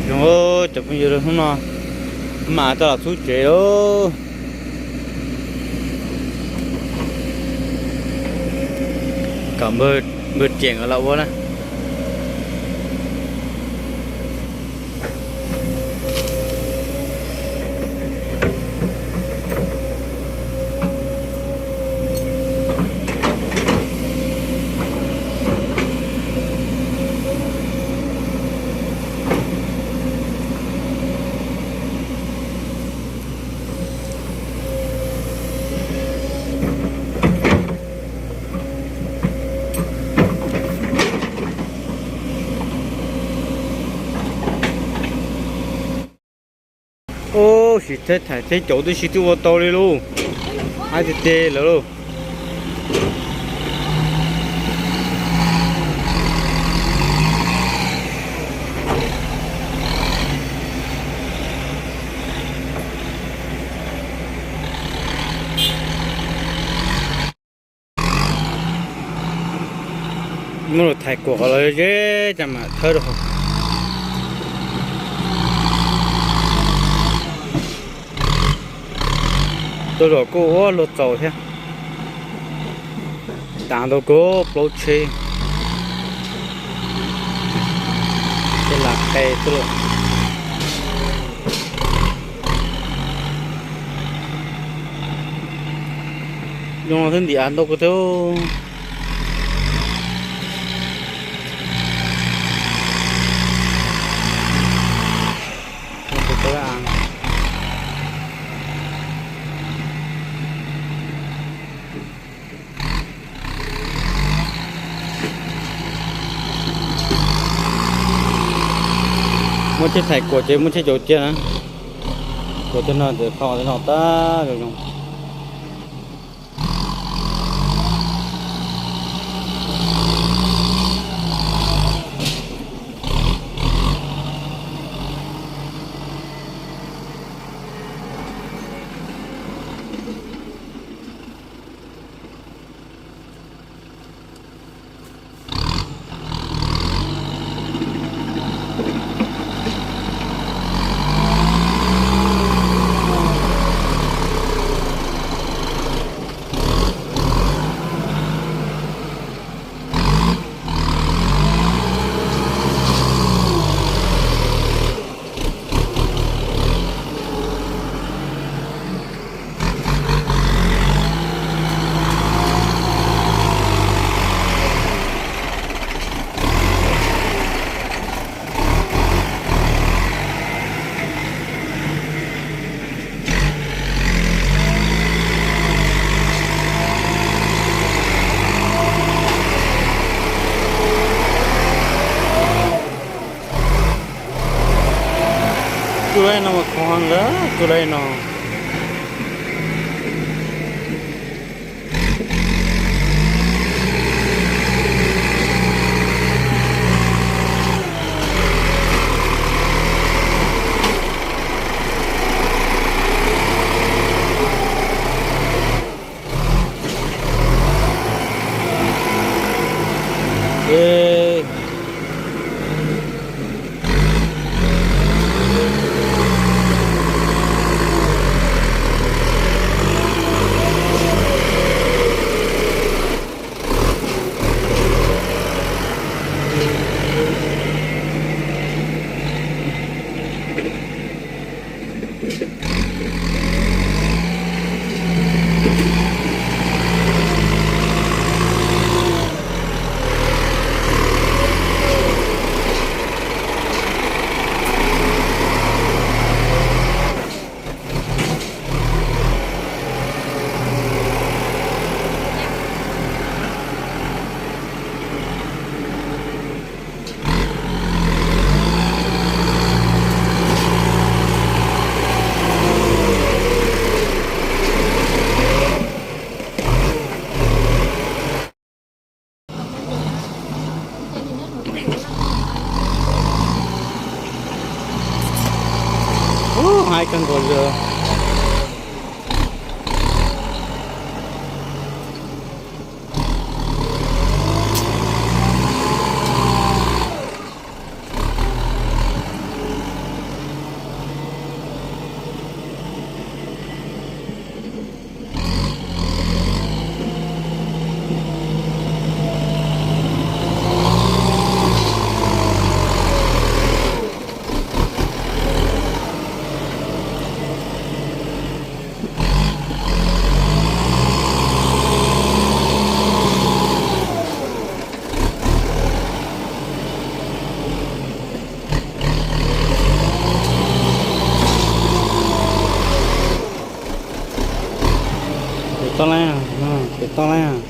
Cov phooj ywg, hnub no mam tau los txhub tsev lauj. Kom npawg Riam nkawd los ua na. Ub, sim theb thaiv theb caum tib si twb ua tau li lauj. Haib tiag tiag lawm lauj. Muab luag thaiv kuam qhov los ze, cas mam thawb rau hauv. Tuaj zaum kuj ua luag txaus thiab. Tav ntau kawg, plaub tsheb, tej lam qe tuaj lawm. Zoo no twb ntim av ntau kawg thiab. Muab tsheb thaiv kuam ces muab tsheb cauv cia na. Kuam tej no ces phau tej no tag zoo zoo. Tsuj laij no mas khov heev lawm, tsuj laij no. Ub, haib kawg nkaus li. Tau lawm, tau lawm.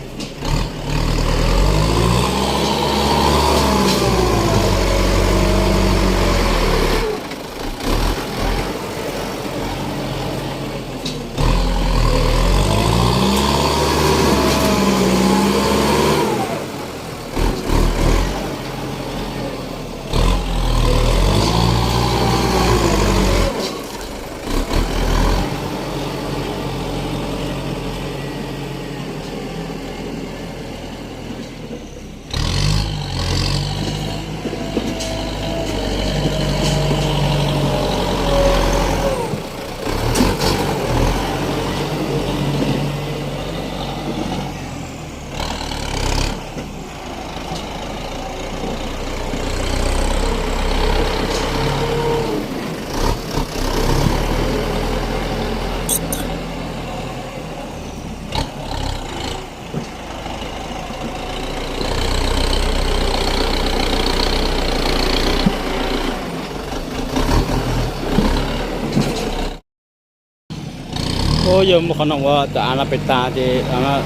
Ub, yog muaj qhov no ua cov av no pem tas ces tas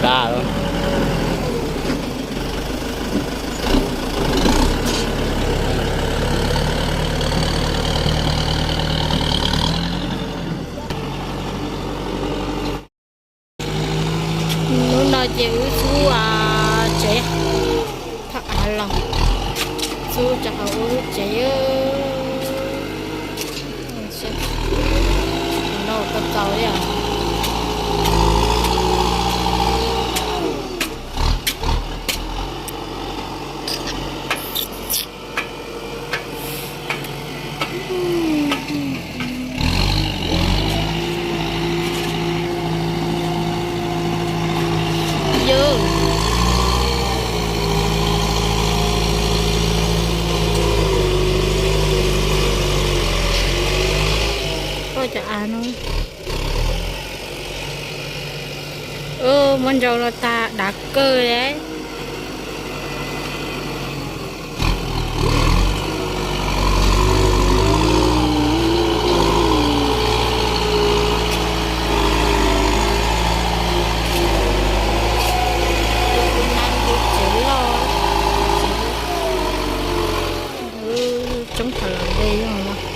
tas lawm. Hnub no ces wb xub tsev, thaj av los xub rau hauv wb lub tsev. No tau txaus li os. Yus, koj cov av no, muab nrau los tag dav kawg li. Tsev loj, tsev, tsev, tsoob thaum los de yog los.